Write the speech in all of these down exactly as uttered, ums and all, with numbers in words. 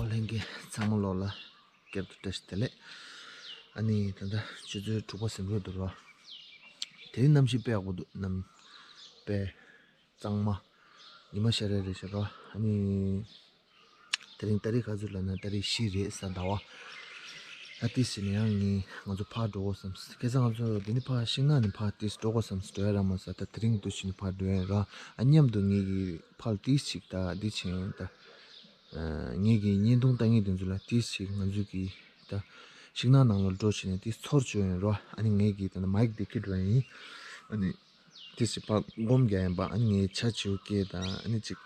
ལྷན་རྒྱས་ཚང་མ་ལོག་ལ་བསྐྱར་དུ་བཀྲ་ཤིས་བདེ་ལེགས། ཨ་ནི་ད་ལྟ་ཆུ་ཚོད་དྲུག་པ་ཟིན་འགྲོ་འདུག་རོ། དེ་རིང་གནམ་གཤིས་དཔེ་ཡག་པོ་འདུག་གནམ་དཔེ་གཙང་མ། ཉི་མ་ཤར་རེ་རེ་བཞིན་རོ། ཨ་ནི་དེ་རིང་ཏ་རིག་ག་ཚོད་ལབ་ན་ཏ་རིག་བཞི་རེད་གཟའ་ཟླ་བ། ད་ཏིས་ཟིན་ཡང་ངས་ང་ཚོ་ཕར་འགྲོ་དགོས་བསམ། ཁ་སང་ང་ཚོ་འདི་ནས་ཕར་ཤིང་ནགས་ནས་ཕར་ཏིས་འགྲོ་དགོས་བསམ། འགྲོ་ཡ་རག་མ་སོང་། ད་དེ་རིང་འདུག་བྱས་ནས་ཕར་འགྲོ་ཡ་ར། ཨ་མཉམ་དུ་ངེད་ཀྱི་ཕར་ཏིས་ཅིག་ད་འདི་བྱས་ཡོང་ད། ངེད་ཀྱི་བརྙན་ཐུང་ལྟ་མཁན་དེ་ཚོ་ལ་ཏིས་ཅིག་ང་ཚོ་གི་ད་ཤིང་ནགས་ནང་ལ་འགྲོ་བྱས་ནས་ཏིས་ཚོར་བཅུག་ཡོང་རོགས། ཨ་ནི་ངེད་ཀྱི་ད་ནི་མའིག་འདི་ཁྱེར་འགྲོ་ཡ་ཡིན། ཨ་ནི་ཏིས་ཅིག་ཕར་སྒོམ་རྒྱག་ཡིན་པ། ཨ་ནི་ངའི་ཆ་བྱིའུ་སྐད་དང་ཨ་ནི་ཅིག་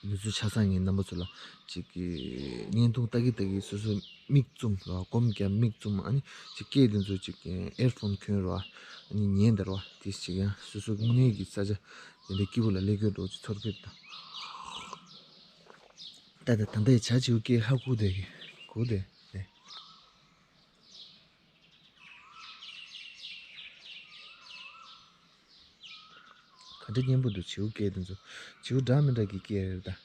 འདི་ཚོ་ཆ་ཚང་ངའི་རྣམ་པ་ཚོ་ལ་ཅིག་གི་བརྙན་ཐུང་ལྟ་གི་ལྟ་གི་སོ་སོ་མིག་བཙུམ་རོགས། སྒོམ་རྒྱག་མིག་བཙུམ། ཨ་ནི་ཅིག་སྐད་དེ་ཚོ་ཅིག་ཨེར་ཕོན་གྱོན་རོགས། ཨ་ནི་ཉན་ད་རོགས། ཏིས་ཅིག་ཡང་སོ་སོ་དངོས་གནས་ཀྱི་ས་ཆ་དེ་འདྲའི་སྐྱིད་པོ་ལ་སླེབས་རྒྱུ་འགྲོ་ཅིག་ཚོར་གི་ད། ད་ད་ད་ལྟའི་བྱ་བྱིའུ་སྐད་ཧ་གོ་བསྡད་གི་གོ་བསྡད་ནས། ག་འདྲ་སྙན་པོ་འདུག་བྱིའུ་སྐད་དེ་ཚོ། བྱིའུ་འདྲ་མི་འདྲ་གི་སྐད་རེད་ད།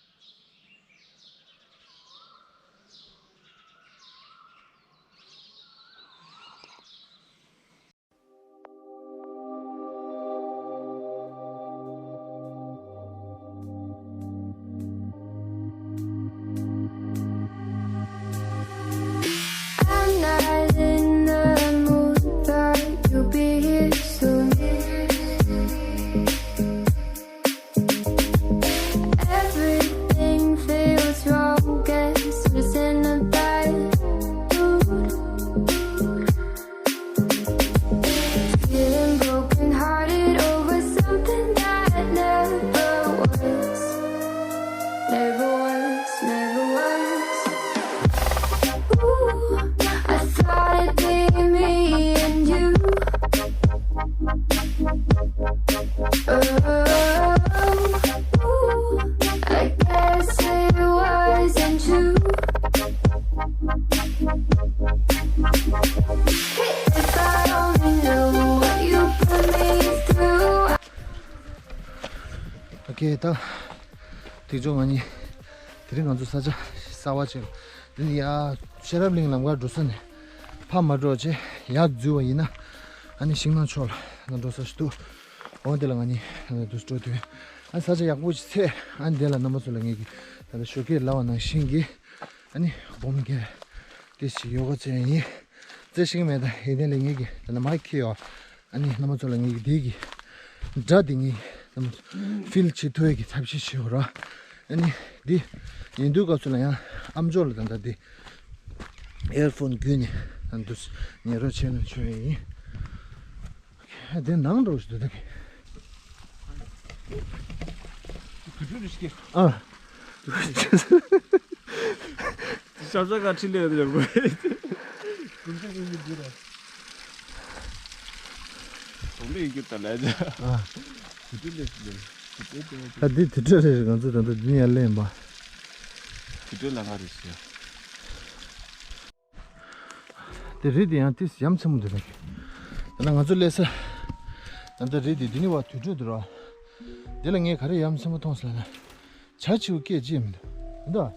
I'm not in the mood, but you'll be here soon. Everything feels wrong, guess we're in a bad mood. Feeling broken hearted over something that never was. Never was, never was. Ooh, I thought it'd be me and you. Oh, ooh, I guess it wasn't true. If I only knew what you put me through. ཨོ་ཁེ། ད་དེ་ཚོ་ང་གཉིས་དེ་རིང་ང་ཚོ་ས་ཆ་གསར་པ་ཅིག་འདི་ནི་ཡ་ཤེས་རབ་གླིང་ལམ་ཁ་འགྲོ་ས་ནས་ཕར་མར་འགྲོ་བྱས་ཡར་འཛུལ་བ་ཡིན་ན། ཨ་ནི་ཤིང་ནགས་ཕྱོགས་ལ་ང་འགྲོ་ས་ཞིག་འདུག་འོ་དེ་ལ་ང་གཉིས་འདུག་འགྲོ་དུས། ཨ་ནི་ས་ཆ་ཡག་པོ་ཅིག་འཚོལ། ཨ་ནི་དེ་ལ་རྣམ་པ་ཚོ་ལ་ངེད་ཀྱིས་ད་ལྟ་ཞོགས་ཀས་ལབ་པ་ནང་བཞིན་གྱི་ཨ་ནི་སྒོམ་རྒྱག་དེ་ཞིག་ཡོ་ག་བྱས་ཡིན། རྩེ་ཤིང་མེད་ད་ཡིན། དེ་ལས་ངེད་ཀྱིས་ད་ལྟ་མའིག་ཁྱེར་ཡོད། ཨ་ནི་རྣམ་པ་ཚོ་ལ་ངེད་ཀྱིས་དེ་གི་སྒྲ་དེ་ངེད་ཕིལ་བྱེད་ཐུབ་ཡས་ཀྱི་ཐབས་ཤེས་བྱེད་འོ་ར། ཨ་ནི་འདི་ཉན་དུས་སྐབས་སུ་ལ་ཡང་ཨམ་ཅོག་ལ་ད་ལྟ་འདི་ཨེར་ཕོན་བརྒྱུད་ནས་ཨ་འདུག་ཉན་རོགས་བྱས་ན་ཆོག་ཡས་ཡིན། ཨ་དེ་ནང་འགྲོ་ཞིག་འདུག་ད་གི། དུ་དུ་རེ་སྐྱེ། ཨ། ཤ་ཤ་ག་ཁྲི་ལས་ཡོད་ཡོད་གོ། ཀུན་ཏུ་ཀུན་ཏུ་འདི་རེད། གོམ་པས་ཡིན་རྒྱུ་ད་ལས་ད། ཨ། དུ་དུ་ལས་ལས། དུ་དུ་དུ་དུ། ད་འདི་དུ་དུ་རེད། ང་ཚོ་ད་ལྟ་འདི་ཡར་ལེན་པ། དུ་དུ་ལ་ང་རེད་ཤི། དེ་རི་དེ་ཡང་ཏིས་ཡ་མཚན་མོ་འདུག་ད་གི། ད་ནང་ང་ཚོ་སླེབས་ས། ད་ལྟ་རི་དེ་འདི་ནི་བ་དུར་ཁྲོད་དུ་ར། འདི་ལ་ངས་ག་རེ་ཡ་མཚན་མོ་མཐོང་སོང་ལབ་ན། བྱ་བྱིའུ་སྐད་ཅིག་མི་འདུག་འདུག་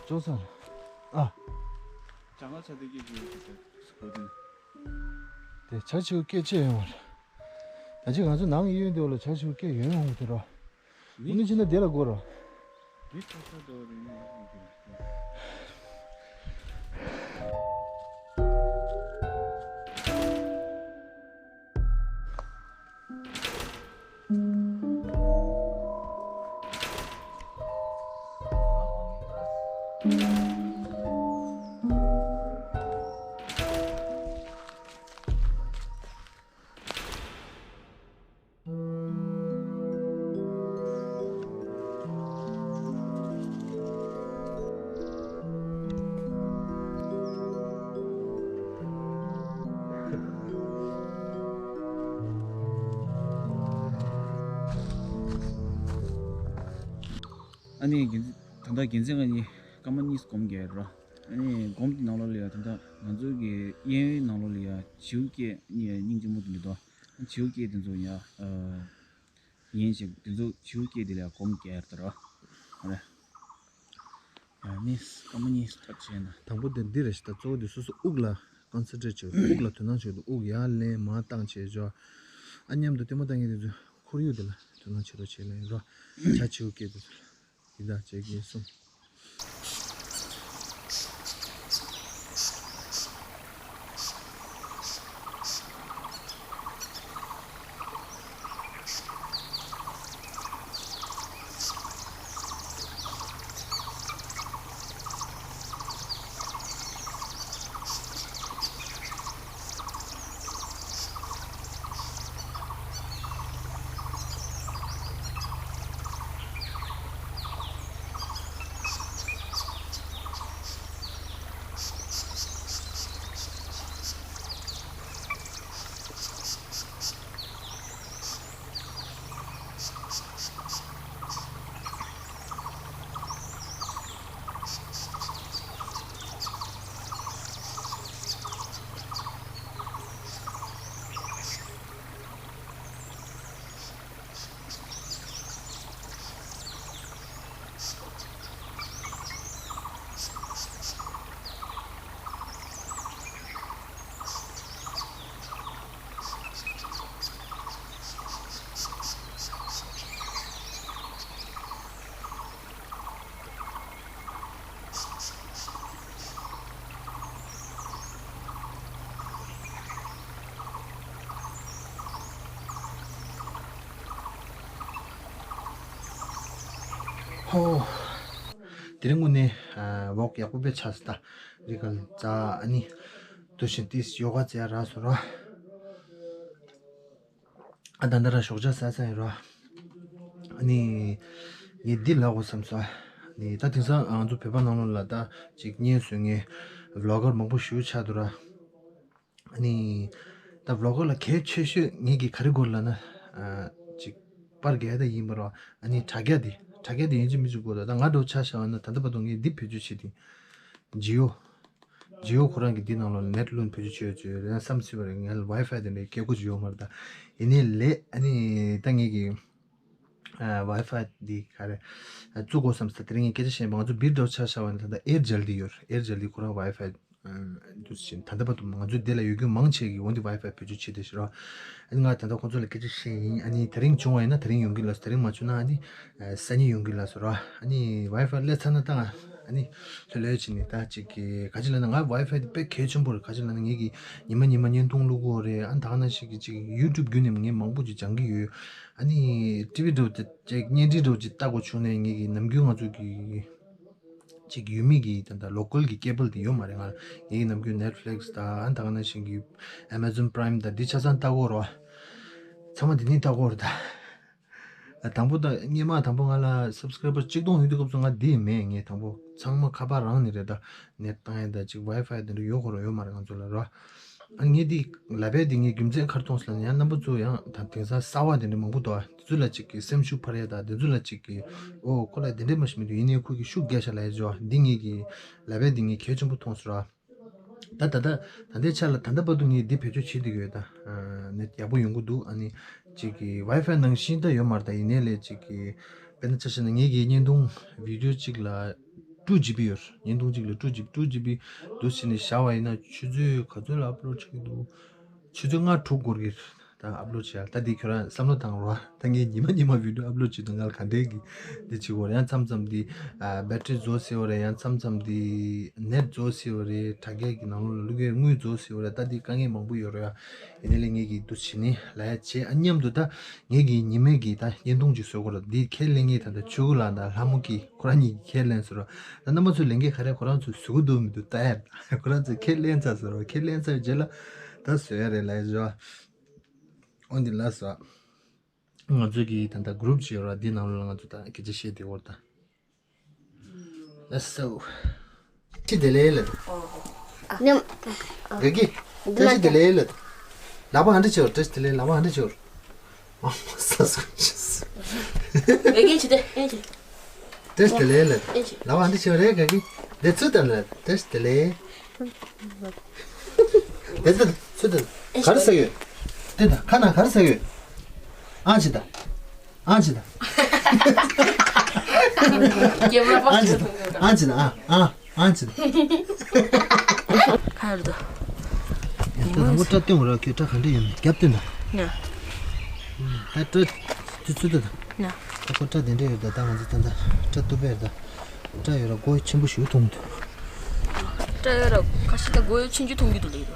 ཅོ་ས། ཨ། ཇ་ང་ཚ་དེ་སྐད་ཅིག་ཡོད་ཀྱི་ཟེར་གོ་དེ། དེ་བྱ་བྱིའུ་སྐད་ཅིག་ཡོད་མ་རེད། ད་ཅི་ང་ཚོ་ནང་གི་གཡོན་དེ་བ་ལ་བྱ་བྱིའུ་སྐད་ཡོད་ཡོང་གི་དེ་ར། མི་ནི་ཕྱིན་ན་དེ་ལ་དགོས་ར། མི་ཚ་ཚ་འདྲ་བོ་རེད་ནི། ཨ་ནི་རྒན་ད་ལྟ་རྒན་ཚེ་ང་གཉིས་སྐར་མ་གཉིས་སྒོམ་རྒྱག་ར། ཨ་ནི་སྒོམ་དེ་ནང་ལོགས་ལ་ཡ་ད་ལྟ་ང་ཚོ་གི་གཡས་གཡོན་ནང་ལོགས་ལ་ཡ་བྱིའུ་སྐད་གཉིས་སྙིང་རྗེ་མོ་དེ་འདུག་དོ། བྱིའུ་སྐད་དེ་ཚོ་ཡ་ཨ་ཉན་ཞིག་དེ་ཚོ་བྱིའུ་སྐད་དེ་ལ་ཡ་སྒོམ་རྒྱག་ཡར་ད་ར། ཨ་རེ། ནི་སྐར་མ་གཉིས་ལྟར་བྱས་ན། དང་པོ་དེ་འདི་རེད་ཤག་ད་གཙོ་བོ་དེ་སོ་སོ་དབུགས་ལ་ཀོན་སེན་ཊྲེཊ་བྱེད་དགོས། དབུགས་ལ་དོ་སྣང་བྱེད་དགོས། དབུགས་ཡར་ལེན་མར་བཏང་བྱས་བྱས། ཨ་མཉམ་དུ་ལྟད་མོ་ལྟ་མཁན་དེ་ཚོ་ཁོར་ཡུག་དེ་ལ་དོ་སྣང་བྱེད་རོགས་བྱེད་ལབ་ཡིན་རོ། བྱ་བྱིའུ་སྐད་དེ་ཚོ་ལ། འདི་དག་བྱས་རྗེས་སུ། ཧོ། དེ་རིང་དངོས་གནས་ཝོག་ཡག་པོ་དཔེ་ཆགས་སོང་ད། རི་ཁ་ལ་འཛེགས། ཨ་ནི་དུས་ཆེན་ཏིས་ཡོ་ག་རྩེ་ཡ་རག་སོང་ར། ཨ་ད་ད་ར་ཞོགས་ཇ་ཟ་ས་ཡིན་ར། ཨ་ནི་ངས་འདི་ལབ་དགོས་བསམ་སོང་། ཨ་ནི་ད་དེང་སང་ང་ཚོ་བོད་པ་ནང་ལོགས་ལ་ད་ཅིག་བརྙན་བཟོ་མཁན་བི་ལོག་གར་མང་པོ་ཞེ་པོ་ཆགས་འདུག་ར། ཨ་ནི་ད་བི་ལོག་གར་ལ་གལ་ཆེ་ཤོས་ངེད་ཀྱིས་ག་རེ་དགོས་ལབ་ན། ཨ་ཅིག་པར་རྒྱག་ཡ་ད་ཡིན་པ་ར། ཨ་ནི་དྲ་རྒྱ་དེ་དྲ་རྒྱ་དེ་ཡིན་གཅིག་མིན་གཅིག་དགོས་ད། ད་ང་འདྲ་བོ་ཆ་བཞག་པ་ན་ད་ལྟ་བར་དུ་ངས་འདི་བེད་སྤྱོད་བྱེད་དེ། ཇི་ཡོ། ཇི་ཡོ་ཁོ་རང་གི་འདི་ནང་ལོགས་ནེཊ་བླུགས་བེད་སྤྱོད་བྱེད་ཡོད་རེད། ཡང་བསམ་སྲིད་པ་རེད། ངའི་ཝའི་ཕའི་དེ་འདྲའི་སྐད་ཀོ་ཅིག་ཡོད་མ་རེད་ད། ཡིན་ནའི་ལས་ཨ་ནི་ད་ངེད་ཀྱི་ཨ་ཝའི་ཕའི་འདི་ག་རེ་ཨ་བཙུགས་དགོས་བསམ་ས། དེ་རིང་ངས་སྐད་ཆ་བཤད་པ་ང་ཚོ་སྦིར་འདྲ་བོ་ཆ་བཞག་པ་ན་ད་ལྟ་ཨེར་ཇལ་ཌི་ཡོད་རེད། ཨེར་ཇལ་ཌི་ཁོ་རང་ཝའི་ཕའི་འདུག་ཕྱིན། ད་ལྟ་བར་དུ་ང་ཚོའི་སྡེ་ལ་ཡོད་རྒྱུ་མང་ཆེ་གིས་འོ་འདི་ཝའི་ཕའི་བེད་སྤྱོད་བྱེད་བསྡད་ཤག་ར། ཨ་ནི་ང་ད་ལྟ་ཁོང་ཚོ་ལ་སྐད་ཆ་བཤད་ཡིན། ཨ་ནི་དེ་རིང་བྱུང་བ་ཡིན་ན་དེ་རིང་ཡོང་གི་ལབ་སོང་། དེ་རིང་མ་བྱུང་ན་ཨ་ནི་ཨ་སང་ཉིན་ཡོང་གི་ལབ་སོང་ར། ཨ་ནི་ཝའི་ཕའི་སླེབས་ཚར་ན་ད་ང་ཨ་ནི་ལྷོད་ལྷོད་བྱས་ནས་ད་ཅིག་གི་ག་ཅི་ལབ་ན། ང་ཝའི་ཕའི་དེ་དཔེ་གལ་ཆེན་པོ་རེད། ག་ཅི་ལབ་ན་ངེད་ཀྱིས་ཉི་མ་ཉི་མ་བརྙན་ཐུང་བླུག་གི་ཡོད་རེད། ཨ་ནི་ད་ག་ནང་བཞིན་གྱི་ཅིག་ཡུ་ཊུབ་བརྒྱུད་ནས་ངས་མང་པོ་ཅིག་སྦྱང་གི་ཡོད། ཨ་ནི་ཊི་ཝི་འདྲ་བོ་ཅིག་བརྙན་འཕྲིན་འདྲ་བོ་ཅིག་ལྟ་དགོས་བྱུང་ནས་ངེད་ཀྱིས་ནམ་རྒྱུན་ང་ཚོ་གི་ཅིག་ཡུལ་མི་གི་ད་ལྟ་ལོ་ཀལ་གི་ཀེ་བལ་དེ་ཡོད་མ་རེད། ང་ངེད་ཀྱི་ནམ་རྒྱུན་ནེཊ་ཕི་ལིག་སི་དང་ཨ་ད་ག་ནང་བཞིན་གྱི་ཨེ་མ་ཛོན་པ་རའིམ་དང་འདི་ཆ་ཚང་ལྟ་གི་ཡོད་རེད་བ། ཚང་མ་འདི་ནས་ལྟ་གི་ཡོད་རེད་ད། དང་པོ་ད་སྔོན་མ་དང་པོ་ང་ལ་སབ་སི་ཀ་རའི་བར་གཅིག་སྟོང་ཡོད་དུས་སྐབས་སུ་ང་འདི་མེད། ངས་དང་པོ་ཚང་མ་ཁ་པར་རང་ནས་རེད་ད། ནེཊ་བཏང་ཡ་ད་ཅིག་ཝའི་ཕའི་དེ་འདྲ་ཡོད་གི་རེད་ཡོད་མ་རེད་ང་ཚོ་ལ་རེད་བ། ཨ་ངས་འདི་ལབ་པའི་འདི་ངས་རྒྱུ་མཚན་ག་རེ་མཐོང་སོང་ལབ་ན། ཡང་རྣམ་པ་ཚོ་ཡང་ད་དེང་སང་གསར་བ་དེ་འདྲ་མང་པོ་འདུག་ཨ། དེ་ཚོ་ལ་ཅིག་གི་སེམས་ཤུགས་འཕར་ཡ་ད། དེ་ཚོ་ལ་ཅིག་གི་ཨོ་ཁོ་ལ་དེ་འདྲས་མ་ཞིག་མི་འདུག་ཡིན་ནའི་ཁོ་གི་ཤུགས་རྒྱག་ཤག་ལབ་ཡ་ཅིག་ཨ། འདི་ངས་གི་ལབ་པའི་འདི་ངས་གལ་ཆེན་པོ་མཐོང་སོང་ར། ད་ད་ད་ད་ལྟའི་ཆ་ལ་ད་ལྟ་བར་དུ་ངས་འདི་བེད་སྤྱོད་བྱེད་བསྡད་ཡོད་ད། ཨ་ནེཊ་ཡག་པོ་ཡོང་གི་འདུག་ཨ་ནི་ཅིག་གི་ཝའི་ཕའི་ནང་བཞིན་ད་ཡོད་མ་རེད་ད། ཡིན་ནའི་ལས་ཅིག་གི་དཔེར་ན་ཆ་བཞག་ན་ངེད་ཀྱི་བརྙན་ཐུང་བི་ཌི་ཡོ་གཅིག་ལ་ཊུ་ཇི་བི་ཡོད། བརྙན་ཐུང་གཅིག་ལ་ཊུ་ཇི་བི། ཊུ་ཇི་བི་འདུག་བྱས་ནས་བཞག་པ་ཡིན་ན་ཆུ་ཚོད་ག་ཚོད་ལ་ཨབ་ལོཌ་བྱེད་ཀྱི་འདུག་ཆུ་ཚོད་ལྔ་དྲུག་འགོར་གྱི་རེད་ད་ཨབ་ལོཌ་བྱས་ཡ། ད་འདི་ཁྱོད་རང་བསམ་བློ་བཏང་རོགས། ད་ངས་ཉི་མ་ཉི་མ་བི་ཌི་ཡོ་ཨབ་ལོཌ་བྱེད་དུས་ང་ལ་ག་འདྲས་ཀྱི་འདི་བྱེད་དགོས་རེད། ཡང་མཚམས་མཚམས་འདི་ཨ་བེ་ཊི་རི་རྫོགས་སོང་བ་རེད། ཡང་མཚམས་མཚམས་འདི་ནེཊ་རྫོགས་སོང་བ་རེད། དྲ་རྒྱ་གི་ནང་ལོགས་ལ་བླུག་ཡས་དངུལ་རྫོགས་སོང་བ་རེད། ད་འདི་དཀའ་ངལ་མང་པོ་ཡོད་རེད་ཡ། ཡིན་ནའི་ལས་ངས་ཀྱིས་འདུག་བྱས་ནས་ལབ་ཡ་བྱས། ཨ་མཉམ་དུ་ད་ངས་ཀྱིས་ཉི་མའི་གི་ད་བརྙན་ཐུང་ཅིག་བཟོ་དགོས་རེད། འདི་ཁས་ལེན་མཁན་ད་ལྟ་ཆོས་སྐུ་ལགས་དང་ལྷ་མོ་སྐྱིད་ཁོ་རང་གཉིས་ཀྱིས་ཁས་ལེན་སོང་ར། ད་རྣམ་པ་ཚོས་ལེན་མཁན་ག་རེ་ཁོ་རང་ཚོས་བཟོ་གི་འདུག་མི་འདུག་ལྟ་ཡ། ཁོ་རང་ཚོས་ཁས་ལེན་ཚར་སོང་ར། ཁས་ལེན་ཚར་བའི་རྗེས་ལ་ད་བཟོ་ཡ་རེད་ལབ་ཡ་བཟོ། འོ་འདི་ལ་ཟ། ང་ཚོ་གི་ད་ལྟ་གུ་རུབ་ཅིག་ཡོད་ར། འདི་ནང་ལ་ང་ཚོ་ད་སྐད་ཆ་བཤད་བསྡད་ཡོད་ར་ད། ལགས་སོ། བཀྲ་ཤིས་བདེ་ལེགས་ལབ། ནམ། ག་གི། བཀྲ་ཤིས་བདེ་ལེགས་ལབ། ལག་པ་ཧ་འདྲ་བྱེད་རོགས། བཀྲ་ཤིས་བདེ་ལེགས། ལག་པ་ཧ་འདྲ་བྱེད་རོགས། ཨ་མ་ས་སུ་ཅི། བཀྲ་ཤིས་བདེ་ལེགས་ལབ། ལག་པ་ཧ་འདྲ་བྱེད་རེད་ག་གི། དེ་ཚུར་བལྟས་ལབ། བཀྲ་ཤིས་བདེ་ལེགས། དེ་ལྟ་ཚུར་ལྟ། ག་རེ་ཟ་གི་ཡོད། དེ་ལྟ་ཁ་ནང་ག་རེ་ཟ་གི་ཡོད། ཨང་ཆི་ད། ཨང་ཆི་ད། ཀེམ་ར་པ། ཨ་ཅི་ད། ཨ་ཅི་ད། ཨ་ཨ་ཨ་ཅི་ད། ཁ་ཡར་དུ། ཡ་ད་དང་པོ་སྐྲ་བཏོན་ར། ཁྱོད་སྐྲ་ག་འདྲ་ཡོད་མེད་རྒྱབ་སྟོན་དང་། ཡ། ད་སྐྲ་དུས་ཚོད་ད། ཡ། ད་ཁོ་སྐྲ་དེ་འདྲ་ཡོད་ད། ད་ང་ཚོ་ད་ད་སྐྲ་གཏུབ་པ་ཡོད་ད། སྐྲ་ཡོད་ར་མགོ་ཆེན་པོ་ཞིག་མཐོང་འདུག་སྐྲ་ཡོད་ར་ཁ་ཤས་ད་མགོ་ཆུང་ཆུང་མཐོང་གི་འདུག་ལེ་འདུག་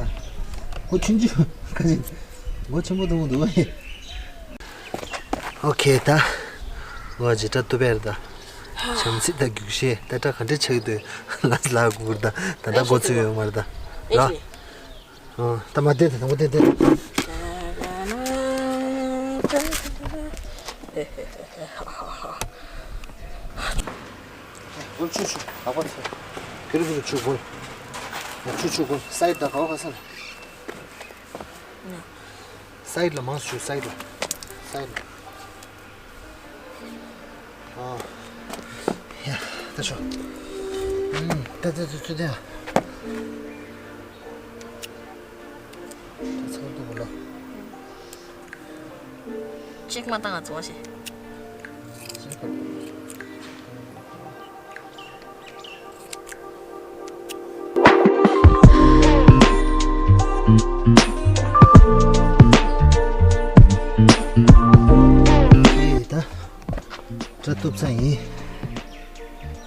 ཨ། མགོ་ཆུང་ཆུང་ཁ་ཤས་མགོ་ཆེན་པོ་མཐོང་འདུག་ཨ། ཨོ་ཁེ་ད། ང་ཅི་སྐྲ་གཏུབ་པ་ཡོད་ད། བྱམས་བརྩེ་ད་རྒྱུགས་ཤེས་ད། སྐྲ་ག་འདྲ་ཆགས་ཀྱི་འདུག་ལ་ལ་གུར་ད། ད་ད་མགོ་ཚོས་ཡོད་མ་རེད་ད། ར། ཨ་ད་མ་བསྡད་ད། དང་པོ་བསྡད་བསྡད། སྒོ་ཆུ་ཆུ་ལག་པ་ཚོ། ཁེ་རུ་ཁེ་རུ་ཆུ་སྒོ། ཆུ་ཆུ་སྒོ། སའིཌ་ད་ག་བ་ག་ས་རེད། སའིཌ་ལ་མང་ཆུ། སའིཌ་ལ། སའིཌ་ལ། ཨ། ཡ། ད་ཤོག་ཨུམ། ད་ད་ད་ད་ད། ད་ཚང་དུ་བུ་ལོ། ཅིག་མ་བཏང་ང་ཚོ་བ་ཞེ། ད་སྐྲ་གཏུབ་ཚར་ཡིན།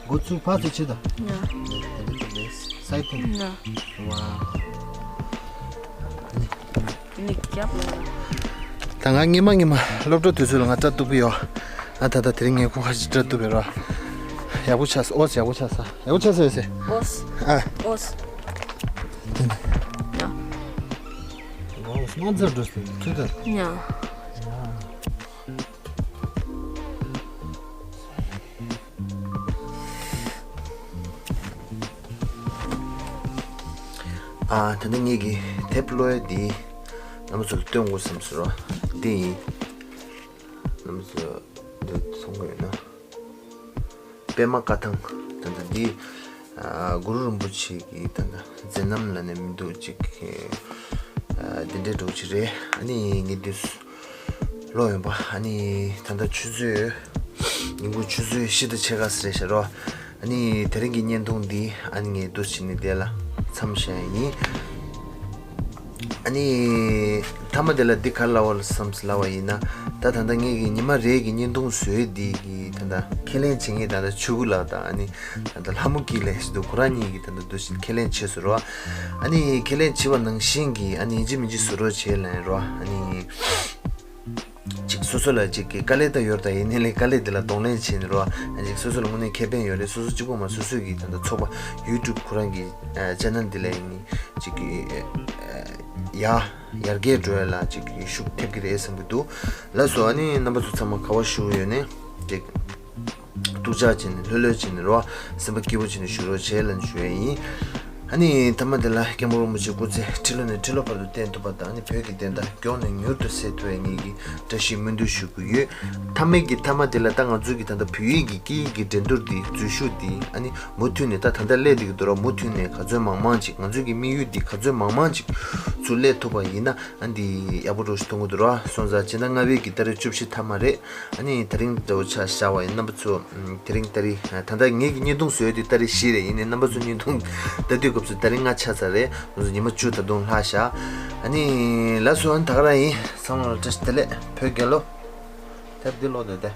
འགོ་ཚུགས་ཕར་ཚུར་བྱེད་དང་། ཡ། སའི་ཐུང་། ཡ། ཝ། ནི་རྒྱབ་ལ། ད་ང་སྔོན་མ་སྔོན་མ་སློབ་གྲྭ་དུས་ཚོད་ལ་ང་སྐྲ་གཏུབ་ཀྱི་ཡོད། ཨ་ད་ད་དེ་རིང་ངས་ཁོང་ཁ་ཅིག་སྐྲ་གཏུབ་པའི་རོ། ཡག་པོ་ཆགས་སོང་། ཨོས་ཡག་པོ་ཆགས་སོང་། ཡག་པོ་ཆགས་སོང་ཡོད་སེ། ཨོས། ཨ། ཨོས། དེ་ནས། ཡ། ཨོས་སྣང་ཚར་འགྲོ་སོང་། ཐུག་ཐུག་ཡ། ཨ། ད་ནི་ངེད་ཀྱི་དེབ་ཀློག་ཡ་འདི་རྣམ་པ་ཚོ་ལ་སྟོན་དགོས་བསམ་སོང་། འདི་ཡིན། རྣམ་པ་ཚོ་འདི་མཐོང་གི་ཡོད་ན། པདྨ་བཀའ་ཐང་། ད་ལྟ་འདི་ཨ། གུ་རུ་རིན་པོ་ཆེ་གི་ད་ལྟ་མཛད་རྣམ་ལབ་ནས་མི་འདུག་ཅིག་ཨ། འདི་འདྲའི་འདྲ་བོ་ཅིག་རེད། ཨ་ནི་ངས་འདི་ཀློག་ཡོང་པ། ཨ་ནི་ད་ལྟ་ཆུ་ཚོད་ཉིན་གུང་ཆུ་ཚོད་བཞི་དང་ཕྱེད་ཀ་ཙམ་རེད་ཤག་རོ། ཨ་ནི་དེ་རིང་གི་བརྙན་ཐུང་འདི་ཨ་ནི་ངས་འདུག་སེ་བྱས་ནས་དེ་ལ་མཚམས་བཞག་ཡ་ཡིན། ཨ་ནི་མཐའ་མ་དེ་ལ་འདི་ག་རེ་ལབ་པ་ལབ་བསམ་ལབ་པ་ཡིན་ན། ད་ད་ལྟ་ངེད་ཀྱི་ཉི་མ་རེ་གི་བརྙན་ཐུང་བཟོས་འདི་གི་ད་ལྟ་ཁས་ལེན་བྱེད་མཁན་ད་ལྟ་ཆོས་སྐུ་ལགས་དང་། ཨ་ནི་ད་ལྟ་ལྷ་མོ་སྐྱིད་ལགས་ཞིག་འདུག་ཁོ་རང་གཉིས་ཀྱིས་ད་ལྟ་འདུག་སེ་ཁས་ལེན་བྱས་སོང་རོ། ཨ་ནི་ཁས་ལེན་བྱས་པ་ནང་བཞིན་གྱི་ཨ་ནི་ཡིན་གཅིག་མིན་གཅིག་བཟོ་རོགས་བྱེད་ལབ་རོ། ཨ་ནི་ཅིག་སོ་སོ་ལ་ཅིག་གི་དཀའ་ལས་ད་ཡོད་རེད་ད། ཡིན་ནའི་ལས་དཀའ་ལས་དེ་ལ་གདོང་ལེན་བྱས་ནས་རོ། ཨ་ཅིག་སོ་སོ་ལ་དངོས་གནས་ཁེ་ཕན་ཡོད་རེད། སོ་སོ་གཅིག་པོ་མ། སོ་སོ་གི་ད་ལྟ་ཚོགས་པ་ཡུ་ཊུབ་ཁོ་རང་གི་ཨ་ཅེ་ནལ་འདི་ལ་ཡིན་ནའི་ཅིག་གི་ཨ་ཡ་ཡར་རྒྱས་འགྲོ་ཡ་ལ་ཅིག་གི་ཤུགས་ཐེབས་ཀྱི་རེད་བསམ་གྱི་འདུག་ལགས་སོ། ཨ་ནི་རྣམ་པ་ཚོ་ཚང་མ་ག་པར་བཞུགས་ཡོད་ནའི་ཅིག་ཐུགས་ཅག་བྱས་ནས་ལྷོད་ལྷོད་བྱས་ནས་རོ། སེམས་པ་སྐྱིད་པོ་བྱས་ནས་བཞུགས་རོགས་བྱེད་ལབ་ཞུ་ཡ་ཡིན། ཨ་ནི་མཐའ་མ་དེ་ལ་མཁན་པོ་རིན་པོ་ཆེ་སྐུ་ཚེ་ཁྲི་ལོ་ནས་ཁྲི་ལོ་བར་དུ་བརྟན་ཐུབ་པ་དང་། ཨ་ནི་བོད་ཀྱི་བདེན་མཐའ་མགྱོགས་ནས་མྱུར་དུ་གསལ་ཐུབ་པའི་ངེད་ཀྱིས་བཀྲ་ཤིས་སྨོན་འདུན་ཞུ་གི་ཡོད། མཐའ་མའི་གི་མཐའ་མ་དེ་ལ་ད་ང་ཚོའི་གི་ད་ལྟ་བོད་ཡིག་གི་སྐད་ཡིག་གི་འགྲན་བསྡུར་འདི་འཛུལ་ཞུགས་འདི་ཨ་ནི་མུ་མཐུད་ནས་ད་ད་ལྟ་སླེབས་བསྡད་ཀྱི་འདུག་ར། མུ་མཐུད་ནས་ག་ཚོད་མང་མང་ཅིག་ང་ཚོའི་གི་དམིགས་ཡུལ་འདི་ག་ཚོད་མང་མང་ཅིག་ཚུར་སླེབས་ཐུབ་པ་ཡིན་ན། ཨ་འདི་ཡག་པོ་འདྲ་ཞིག་མཐོང་གི་འདུག་ར། སོང་ཙང་སྤྱི་ཟླ་ལྔ་པའི་གི་ཏ་རིག་བཅུ་བཞི་མཐའ་མ་རེད། ཨ་ནི་དེ་རིང་འདྲ་བོ་ཆ་བཞག་པ་ཡིན། རྣམ་པ་ཚོ་དེ་རིང་ཏ་རིག་ད་ལྟ་ངེད་ཀྱི་བརྙན་ཐུང་བཟོས་དུས་ཏ་རིག་བཞི་རེད། ཡིན་ནའི་རྣམ་པ་ཚོ་བརྙན་ཐུང་ལྟ་དུས་སྐབས་སུ་ཏ་རིག་ལྔ་ཆགས་ཚར་རེད། ང་ཚོ་ཉི་མ་བཅུ་ད་དུང་ལྷག་ཤག་ཨ་ནི་ལགས་སོ། ཨ་ནི་ད་ག་རང་ཡིན། ཚང་མ་ལ་བཀྲ་ཤིས་བདེ་ལེགས། བོད་རྒྱལ་ལོ། དེབ་འདི་ཀློག་འདོད་དེ།